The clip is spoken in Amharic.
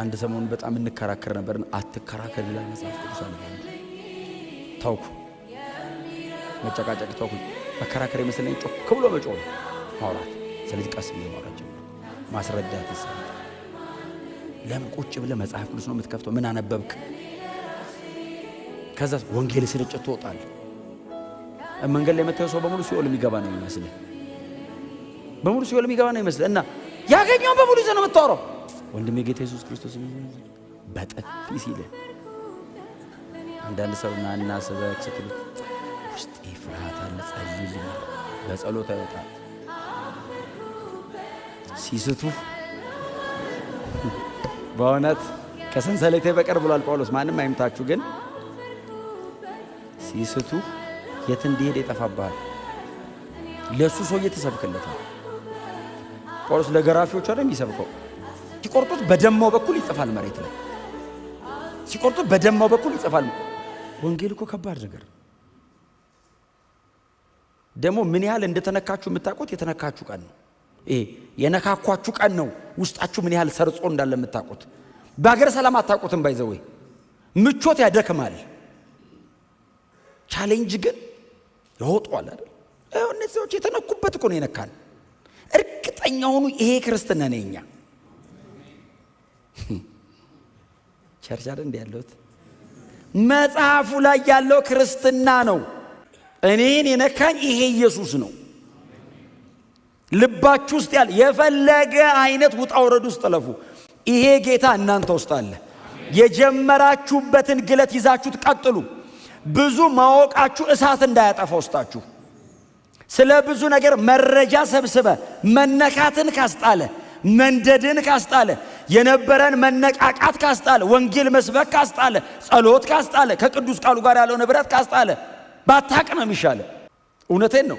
አንድ ሰሞን በጣም እንከራከር ነበር። አትከራከር ይላል መጽሐፍ ቅዱስ አለ። ተውኩ፣ መጨቃጨቅ ተውኩ። መከራከር የመሰለኝ ጮክ ብሎ መጮህ ነው ማውራት። ስለዚህ ቀስ ብዬ ማውራት ጀመርኩ። ማስረዳት ይሰራል። ለምን ቁጭ ብለህ መጽሐፍ ቅዱስ ነው የምትከፍተው? ምን አነበብክ? ከዛ ወንጌል ስርጭት ትወጣለህ። መንገድ ላይ የምታየው ሰው በሙሉ ሲኦል የሚገባ ነው የሚመስልህ። በሙሉ ሲኦል የሚገባ ነው የሚመስልህ እና ያገኘውን በሙሉ ይዘህ ነው የምታወራው። ወንድሜ ጌታ ኢየሱስ ክርስቶስ በጥፊ ሲልህ አንዳንድ ሰው ናና ስበክ ስትሉት ውስጤ ፍርሃት አለ፣ ጸልይልኝ፣ በጸሎት አይወጣም። ሲስቱ በእውነት ከሰንሰለቴ በቀር ብሏል ጳውሎስ። ማንም አይምታችሁ፣ ግን ሲስቱ የት እንዲሄድ ይጠፋብሃል። ለእሱ ሰውዬ ትሰብክለታል። ጳውሎስ ለገራፊዎች አይደል የሚሰብከው? ሲቆርጡት በደማው በኩል ይጽፋል፣ መሬት ላይ ሲቆርጡት በደማው በኩል ይጽፋል። ወንጌል እኮ ከባድ ነገር ደግሞ ምን ያህል እንደተነካችሁ የምታውቁት የተነካችሁ ቀን ነው። ይሄ የነካኳችሁ ቀን ነው። ውስጣችሁ ምን ያህል ሰርጾ እንዳለ የምታውቁት። በሀገር ሰላም አታውቁትም። By the way ምቾት ያደክማል። Challenge ግን ያወጧል አይደል? እነዚህ ሰዎች የተነኩበት እኮ ነው የነካን። እርግጠኛ ሆኑ ይሄ ክርስትና ነው የኛ church አይደል እንዲ ያለሁት መጽሐፉ ላይ ያለው ክርስትና ነው። እኔን የነካኝ ይሄ ኢየሱስ ነው። ልባችሁ ውስጥ ያለ የፈለገ አይነት ውጣ ውረድ ውስጥ እለፉ፣ ይሄ ጌታ እናንተ ውስጥ አለ። የጀመራችሁበትን ግለት ይዛችሁት ቀጥሉ። ብዙ ማወቃችሁ እሳት እንዳያጠፋ ውስጣችሁ። ስለ ብዙ ነገር መረጃ ሰብስበ መነካትን ካስጣለ፣ መንደድን ካስጣለ፣ የነበረን መነቃቃት ካስጣለ፣ ወንጌል መስበክ ካስጣለ፣ ጸሎት ካስጣለ፣ ከቅዱስ ቃሉ ጋር ያለው ንብረት ካስጣለ ባታቅ ነው የሚሻለ። እውነቴን ነው።